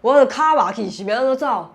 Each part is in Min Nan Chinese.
我的跤麻去是欲按怎走？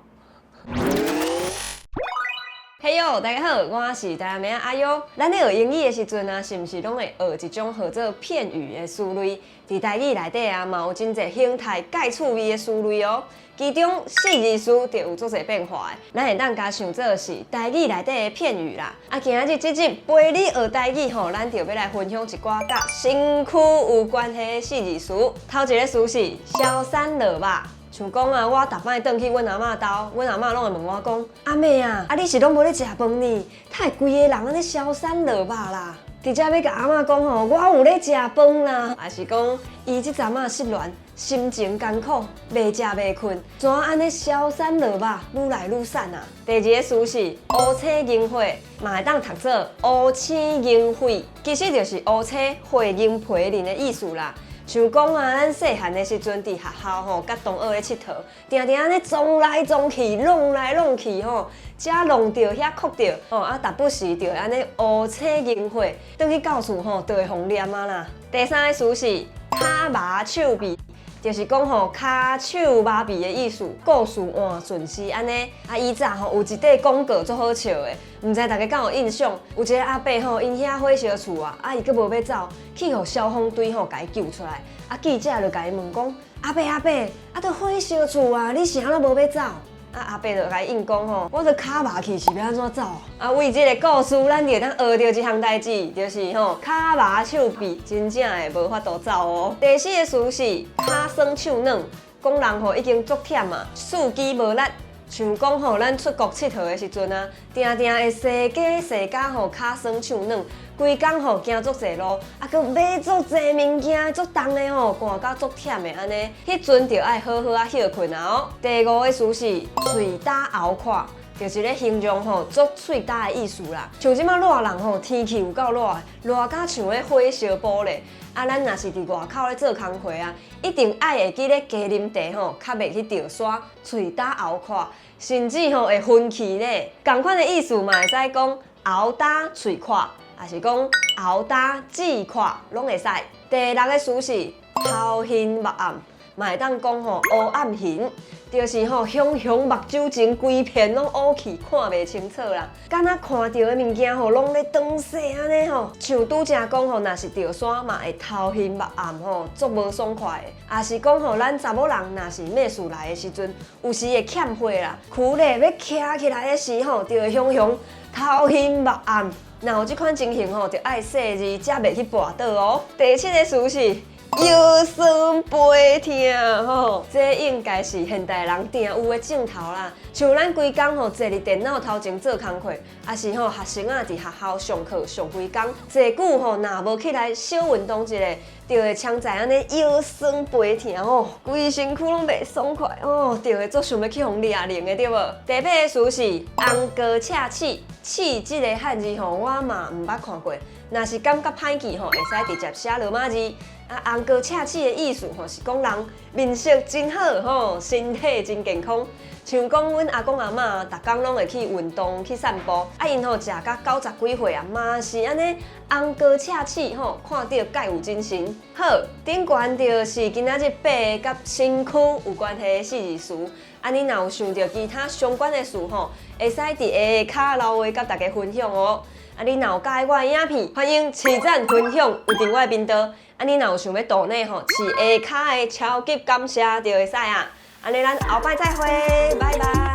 嘿喲，大家好，我是台南妹仔阿優。咱咧學英語的時陣啊，是毋是攏會學一種號做片語的詞類？佇台語內底啊，嘛有真濟形態蓋趣味的詞類哦。其中四字詞就有足濟變化的，咱會當共想做是台語內底的片語啦。啊，今仔日這集陪你學台語吼，咱就欲來分享一寡佮身軀有關係的四字詞。頭一个詞是消瘦落肉。像講啊，我逐擺轉去阮阿嬤兜，阮阿嬤攏會問我講：阿妹啊，啊你是攏無咧食飯呢？哪會規个人按呢消瘦落肉啦？直接欲共阿嬤講吼，我有咧食飯啦，抑是講伊這陣仔失戀，心情艱苦，袂食袂睏，怎按呢消瘦落肉，愈來愈瘦啊？第二个詞是烏青銀火，嘛會當讀做烏青銀火，其實就是烏青火銀皮面的意思啦。像講啊，咱細漢的時陣佇學校吼，佮同學咧𨑨迌，定定按呢撞來撞去，弄來弄去吼，遮弄著，遐磕著，吼啊，逐不時就會按呢烏青銀火，轉去教室吼，就會予念啊啦。第三个詞是跤麻手臂，就是講吼，跤手麻痹的意思。故事換順是按呢。啊，以前吼有一塊廣告足好笑的，毋知大家敢有印象？有一个阿伯吼，𪜶遐火燒厝啊，啊伊閣無欲走，去予消防隊吼共伊救出來。啊，記者就共伊問講：阿伯阿伯，啊都火燒厝啊，你是按怎無欲走？啊，阿伯就共伊應講吼，我都跤麻去是欲按怎走？啊，為這个故事，咱就會當學著一項代誌，就是吼跤麻手臂真正會無法度走哦。第四个詞是跤酸手軟，講人吼已經足忝啊，四肢無力。像講吼，咱出國𨑨迌的時陣啊，定定會踅街踅甲吼跤酸手軟，規工吼行足濟路，啊，閣買足濟物件，足重的吼，寒甲足忝的按呢，彼陣就愛好好仔歇睏啊哦。第五个詞是喙焦喉渴，就是咧形容吼足喙焦的意思啦。像這馬熱人吼，天氣有夠熱，熱甲像咧火燒玻璃。啊，咱若是佇外口咧做工課啊，一定愛會記咧加啉茶吼，較袂去著沙，喙焦喉渴，甚至吼會昏去咧。仝款的意思嘛會使講喉焦喙渴，抑是講喉焦舌渴，攏會使。第六个詞是頭昏目暗，嘛會當講吼烏暗眩，就是吼雄雄目睭前規片攏烏去，看袂清楚啦。敢若看著的物件吼，攏咧轉踅按呢吼。像拄才講吼，若是著沙嘛會頭昏目暗吼，足無爽快的。抑是講吼，咱查某人若是欲事來的時陣，有時會欠血啦，膵咧欲徛起來的時吼，就會雄雄頭昏目暗。若有這款情形吼，就愛細膩，才袂去跋倒哦。第七個詞是腰酸背疼吼，這應該是現代人定有的症頭啦。像咱規工吼坐佇電腦頭前做工課，抑是吼學生仔佇學校上課上規工，坐久吼若無起來小運動一下，就會常在按呢腰酸背疼吼，規身軀攏袂爽快哦，就會足想欲去予掠龍的對無？第八个詞是紅膏赤齒，齒這个漢字吼，我嘛毋捌看過。若是感覺歹記吼，會使直接寫羅馬字。啊，紅膏赤齒的意思吼，是講人面色真好吼，身體真健康。像講阮阿公阿嬤，逐工攏會去運動去散步，啊，𪜶吼食甲九十幾歲啊，嘛是按呢紅膏赤齒吼，看著蓋有精神。好，頂懸就是今仔日八个佮身軀有關係的四字詞。啊，你若有想著其他相關的詞吼，會使佇下跤留話佮大家分享哦。啊，你若有佮意我的影片，歡迎揤讚分享，有訂我的頻道。啊，你若有想欲 donate 吼，飼下跤的超級感謝就會使啊。按呢，咱後擺再會，拜拜。